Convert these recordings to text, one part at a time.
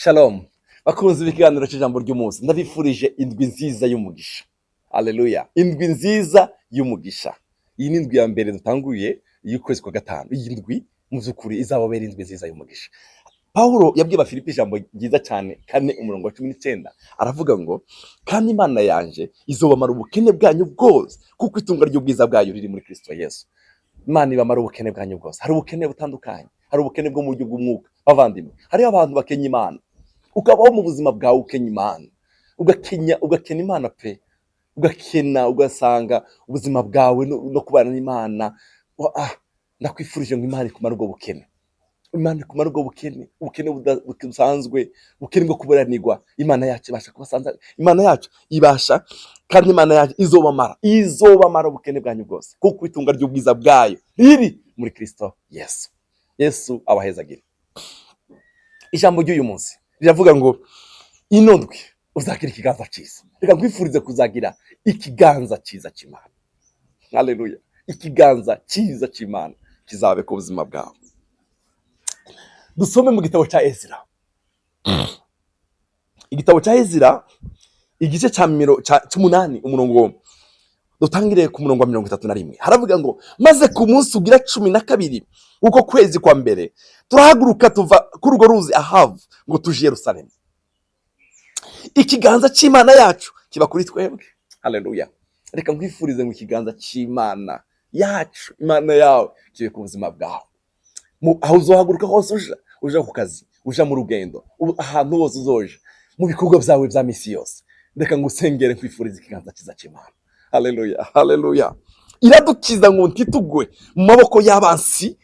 Shalom bakunzi b'ikiganiro cy'ijambo ry'umunsi, ndabifurije indwi nziza y'umugisha. Haleluya! Indwi nziza y'umugisha. Iyi ni indwi ya mbere dutanguye y'ukwezi kwa gatanu. Iyi ndwi mu by'ukuri izababera indwi nziza y'umugisha. Pawulo yabwiye Abafilipi ijambo ryiza cyane, 4 umurongo wa 19, aravuga ngo: "Kandi Imana yanje izobamara ubukene bwanyu bwose, kuko itunga ry'ubwiza bwayo riri muri Kristo Yesu." Imana ibamara ubukene bwanyu bwose. Hari ubukene butandukanye, hari ubukene bwo mu buryo bw'umwuka. Bavandimwe, hariho abantu bakenya Imana, ukabaho mu buzima bwawe ukenya Imana, ugakenya, ugakena Imana pe, ugakena, ugasanga ubuzima bwawe no kubana n'Imana. Ndakwifurije ngo Imana ikumare ubwo bukene, Imana ikumare ubwo bukene, ubukene busanzwe, ubukene bwo kuburanirwa. Imana yacu ibasha kubasanza, Imana yacu ibasha, kandi Imana yacu izobamara, izobamara ubukene bwanyu bwose, kuko itunga ry'ubwiza bwayo riri muri Kristo Yesu. Yesu abahezagire. Ijambo ry'uyu munsi riravuga ngo ino ndwi uzagira ikiganza cyiza. Reka nkwifurize kuzagira ikiganza cyiza cy'Imana. Haleluya! Ikiganza cyiza cy'Imana kizabe ku buzima bwawe. Dusome mu gitabo cya Ezira, igitabo cya Ezira, igice cy'umunani, umurongo, dutangire ku murongo wa 31. Haravuga ngo: "Maze ku munsi ugira 12 w'uko kwezi kwa mbere, turahaguruka tuva kuri urwo ruzi Ahavu ngo tuje i Yerusalemu. Ikiganza cy'Imana yacu kiba kuri twebwe." Haleluya! Reka nkwifurize ngo ikiganza cy'Imana yacu, Imana yawe, kibe ku buzima bwawe. Aho uzohaguruka hose, uja ku kazi, uja mu rugendo, ahantu hose uzoja mu bikorwa byawe bya misi yose, reka ngusengere nkwifurize ikiganza cyiza cy'Imana. Haleluya, haleluya! "Iradukiza ngo ntitugwe mu maboko y'abansi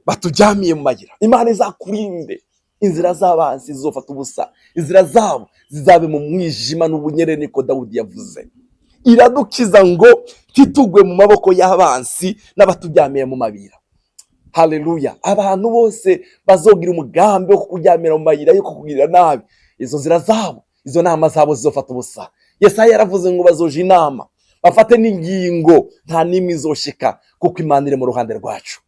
batujyamiye mu mayira." Imana izakurinde inzira z'abansi zizofata ubusa, inzira zabo zizabe mu mwijima n'ubunyere, niko Dawudi yavuze. "Iradukiza ngo ntitugwe mu maboko y'abansi n'abatujyamiye mu mabira." Haleluya! Abantu bose bazogira umugambi wo kukuryamira mu mayira yo kukugirira nabi, izo nzira zabo, izo nama zabo zizofata ubusa. Yesaya yaravuze ngo bazoja inama, bafate n'ingingo, nta n'imwe izoshika, kuko Imana iri mu ruhande rwacu,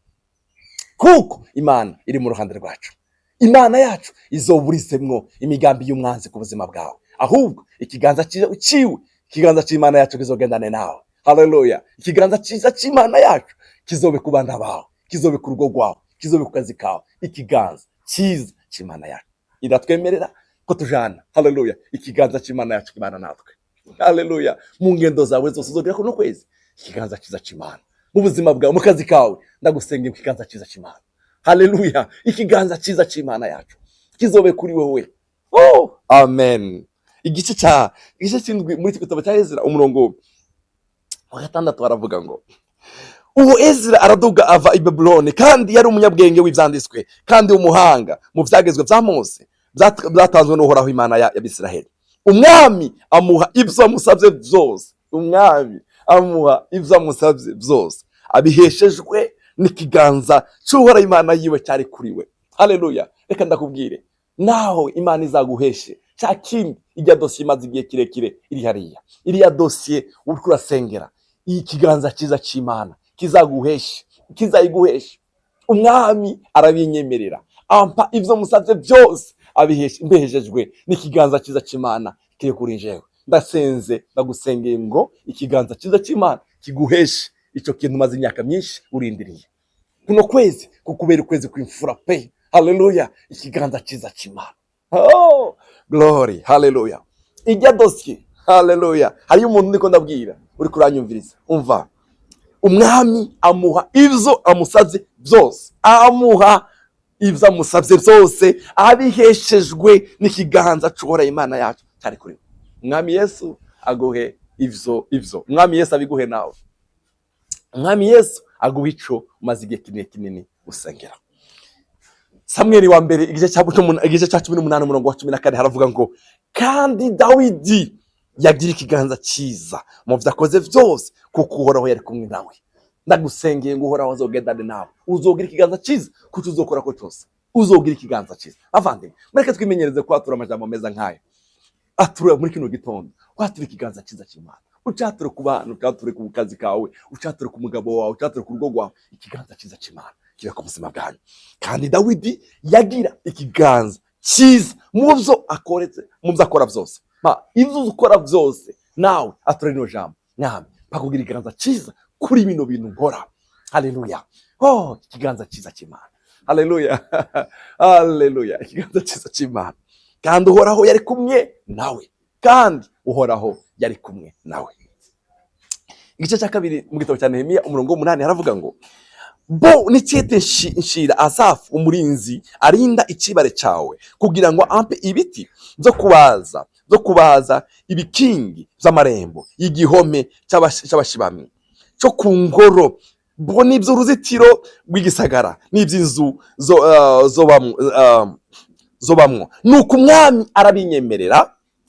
kuko Imana iri mu ruhande rwacu. Imana yacu izoburizemwo imigambi y'umwanzi ku buzima bwawe. Ahubwo ikiganza ciwe, ikiganza cy'Imana yacu kizogendane nawe. Haleluya! Ikiganza cyiza cy'Imana yacu kizobe ku bana bawe, kizobe ku rugo rwawe, kizobe ku kazi kawe. Ikiganza cyiza cy'Imana yacu iratwemerera ko tujana. Haleluya! Ikiganza cy'Imana yacu kibana natwe. Haleluya! Mu ngendo zawe zose uzogera kuno kwezi, ikiganza cyiza cy'Imana mu buzima bwawe, mu kazi kawe, ndagusengera ikiganza cyiza cy'Imana. Haleluya! Ikiganza cyiza cy'Imana yacu kizobe kuri wewe. Oh, amen. Igice cy'indwi muri iki gitabo cya Ezra, umurongo wa gatandatu, baravuga ngo: "Uwo Ezra araduga ava i Babuloni, kandi yari umunyabwenge w'ivyanditswe kandi umuhanga mu vyagezwe vya Mose byatanzwe n'Uhoraho Imana ya Bisiraheli. Umwami amuha ibyo amusabye byose." Umwami amuha ibyo amusabye byose, abiheshejwe n'ikiganza cy'Uhoraho Imana yiwe cyari kuri we. Haleluya! Reka ndakubwire, naho Imana izaguheshe cya kindi, ijya dosiye imaze igihe kirekire iri hariya, iriya dosiye uriko urasengera, ikiganza cyiza cy'Imana kizaguheshe, kizayiguheshe. "Umwami arabinyemerera, ampa ibyo musabye byose, abiheshe mbehejejwe n'ikiganza cyiza cy'Imana kiri kuri njyewe." Ndasenze, ndagusengeye ngo ikiganza cyiza cy'Imana kiguheshe icyo kintu umaze imyaka myinshi urindiriye. Kuno kwezi kukubera ukwezi kw'imfura pe. Haleluya! Ikiganza cyiza cy'Imana. Oh glory, haleluya! Ijya dosiye, haleluya, hariyo umuntu ndiko ndabwira uri kuranyumviriza. Umva: "Umwami amuha ibyo amusabye byose." Amuha ibyo amusabye byose, abiheshejwe n'ikiganza cy'Uhoraho Imana yacu cyari kuri we. Umwami Yesu aguhe ivyo, Umwami Yesu abiguhe nawe. Umwami Yesu aguhe ico umaze igihe kinini kinini usengera. Samweli wa mbere, igice cya 18, umurongo wa 14, haravuga ngo: "Kandi Dawidi yagira ikiganza cyiza mu byo akoze byose, kuko Uhoraho yari kumwe nawe." Ndagusengeye ngo Uhoraho azogendane nawe, uzogira ikiganza cyiza kuko uzokora ko cyose, uzogira ikiganza cyiza. Bavandimwe, mureke twimenyereze kwatura amajambo meza nk'ayo. Atura muri kino gitondo, kwatura ikiganza cyiza cy'Imana, ucature ku bana, ucature ku kazi kawe, ucature ku mugabo wawe, ucature ku rugo rwawe. Ikiganza cyiza cy'Imana kibe ku buzima bwanyu. Kandi Dawidi yagira ikiganza cyiza. cyiza mu byo akoretse, mu byo akora byose. Ma ibyo ukora byose, nawe atura rino jambo: "Mwami, mpa kugira ikiganza cyiza kuri bino bintu nkora." Haleluya! Oh, ikiganza cyiza cy'Imana! Haleluya, haleluya! Ikiganza cyiza cy'Imana. Kandi Uhoraho yari kumwe nawe, kandi Uhoraho yari kumwe nawe. Igice cya kabiri mu gitabo cya Nehemiya, umurongo w'umunani, haravuga ngo: "Bo n'icyete nshira Asafu umurinzi arinda ikibare cyawe, kugira ngo ampe ibiti byo kubaza ibikingi by'amarembo y'igihome cy'abashibamyi cyo ku ngoro, bo n'iby'uruzitiro rw'igisagara n'iby'inzu zo bamwo. Nuko umwami arabinyemerera,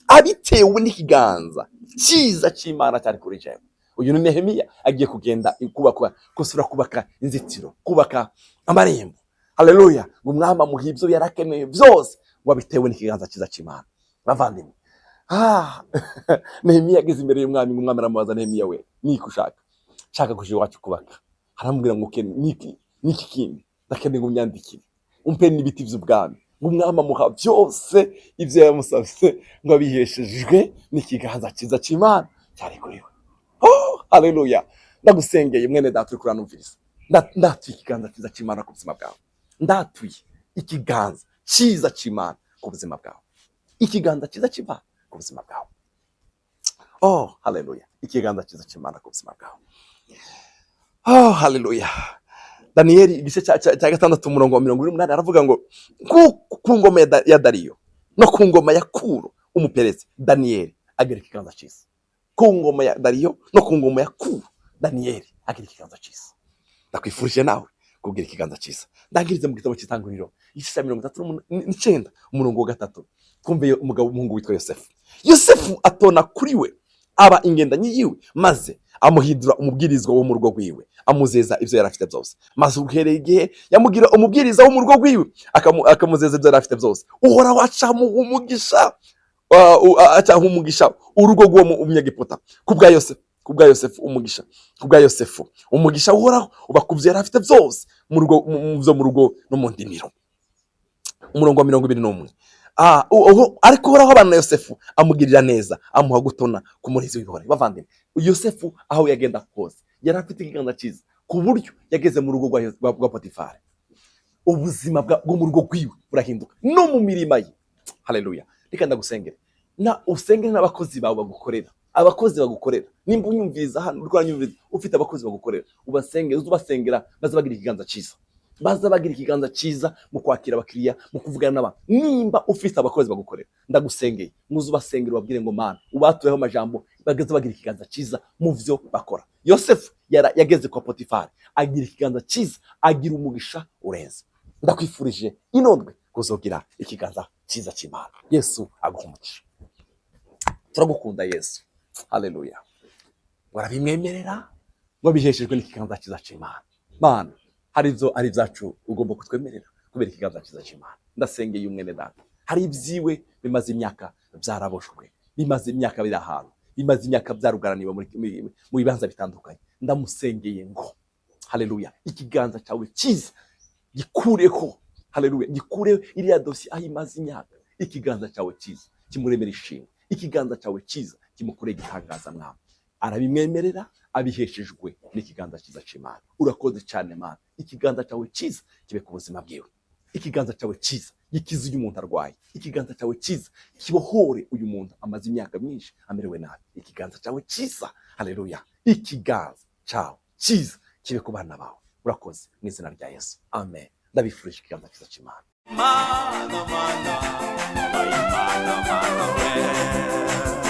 abitewe n'ikiganza cyiza cy'Imana cyari kuri jewe." Uyu ni Nehemiya agiye kugenda kubaka, gusura, kubaka inzitiro, kubaka amarembo. Haleluya! Ngo umwami amuha ibyo yari akeneye byose, ngo abitewe n'ikiganza cyiza cy'Imana. Bavandimwe, Nehemiya ageze imbere y'umwami, ngo umwami aramubaza: "Nehemiya we, niki ushaka?" "Nshaka kuja iwacu kubaka." Aramubwira ngo: "Niki kindi?" "Ndakeneye ngo unyandikire, umpe n'ibiti by'ubwami." Ngo umwami amuha byose ibyo yamusabye, ngo abiheshejwe n'ikiganza cyiza cy'Imana cyari kuri we. Oh, haleluya! Ndagusengeye, mwene data uri kuranumviriza. Ndatuye ikiganza cyiza cy'Imana ku buzima bwawe. Ndatuye ikiganza cyiza cy'Imana ku buzima bwawe, ikiganza cyiza cy'Imana ku buzima bwawe. Oh, haleluya! Ikiganza cyiza cy'Imana ku buzima bwawe. Oh, haleluya! Daniyeli igice cya gatandatu, umurongo wa 48, aravuga ngo: "Ku ngoma ya Dariyo no ku ngoma ya Kuro Umuperesi, Daniyeli agira ikiganza cyiza." Ku ngoma ya Dariyo no ku ngoma ya Kuro, Daniyeli agira ikiganza cyiza. Ndakwifurije nawe kugira ikiganza cyiza. Ndangirize mu gitabo cy'Itanguriro, igice cya 39, umurongo wa gatatu. Twumve umugabo, umuhungu witwa Yosefu. Yosefu atona kuri we, aba ingendanyi yiwe, maze amuhindura umubwirizwa wo mu rugo rwiwe, amuzeza ibyo yari afite byose. Maze uhereye igihe yamugira umubwiriza wo mu rugo rwiwe, akamuzeza ibyo yari afite byose, Uhoraho acamuha umugisha, acaha umugisha urugo rw'uwo Munyegiputa ku bwa Yosefu, ku bwa Yosefu. Umugisha ku bwa Yosefu, umugisha Uhoraho uba ku byo yari afite byose mu rugo, mu byo mu rugo no mu ndimiro. Umurongo wa 21: "Ariko Uhoraho abana na Yosefu, amugirira neza, amuha gutona ku murinzi w'ibihore." Bavandimwe, Yosefu aho yagenda hose yari afite ikiganza cyiza, ku buryo yageze mu rugo rwa Potifari, ubuzima bwo mu rugo rwiwe burahinduka, no mu mirima ye. Haleluya! Reka ndagusengere, na usengere n'abakozi bawe bagukorera, abakozi bagukorera. Nimba unyumviriza hano, uriko uranyumviriza, ufite abakozi bagukorera, ubasengere, uze ubasengera baza bagira ikiganza cyiza, baza bagira ikiganza cyiza mu kwakira abakiriya, mu kuvugana n'abantu. Nimba ufite abakozi bagukorera, ndagusengeye, muze ubasengere, ubabwire ngo: "Mana, ubatureho amajambo, bageze bagira ikiganza cyiza mu byo bakora." Yosefu yageze kwa Potifari agira ikiganza cyiza, agira umugisha urenze. Ndakwifurije inondwe kuzogira ikiganza cyiza cy'Imana. Yesu aguha umugisha. Turagukunda, Yesu. Haleluya! Warabimwemerera, wabiheshejwe n'ikiganza cyiza cy'Imana. Mana, hari ibyo ari ibyacu ugomba kutwemerera kubera ikiganza cyiza cy'Imana. Ndasengeye umwene data, hari ibyiwe bimaze imyaka byaraboshwe, bimaze imyaka biri ahantu, bimaze imyaka byarugaraniwe mu bibanza bitandukanye. Ndamusengeye ngo, haleluya, ikiganza cyawe cyiza gikureho, haleluya, gikureho iriya dosiye aho imaze imyaka. Ikiganza cyawe cyiza kimuremera ishimwe, ikiganza cyawe cyiza kimukore igitangaza. Mwami, arabimwemerera abiheshejwe n'ikiganza cyiza cy'Imana. Urakoze cyane, Mana. Ikiganza cyawe cyiza kibe ku buzima bwiwe. Ikiganza cyawe cyiza gikize uyu muntu arwaye. Ikiganza cyawe cyiza kibohore uyu muntu amaze imyaka myinshi amerewe nabi. Ikiganza cyawe cyiza, haleluya, ikiganza cyawe cyiza kibe ku bana bawe. Urakoze, mu izina rya Yesu, amen. Ndabifurije ikiganza cyiza cy'Imana. Mana, mana, mana, mana, we.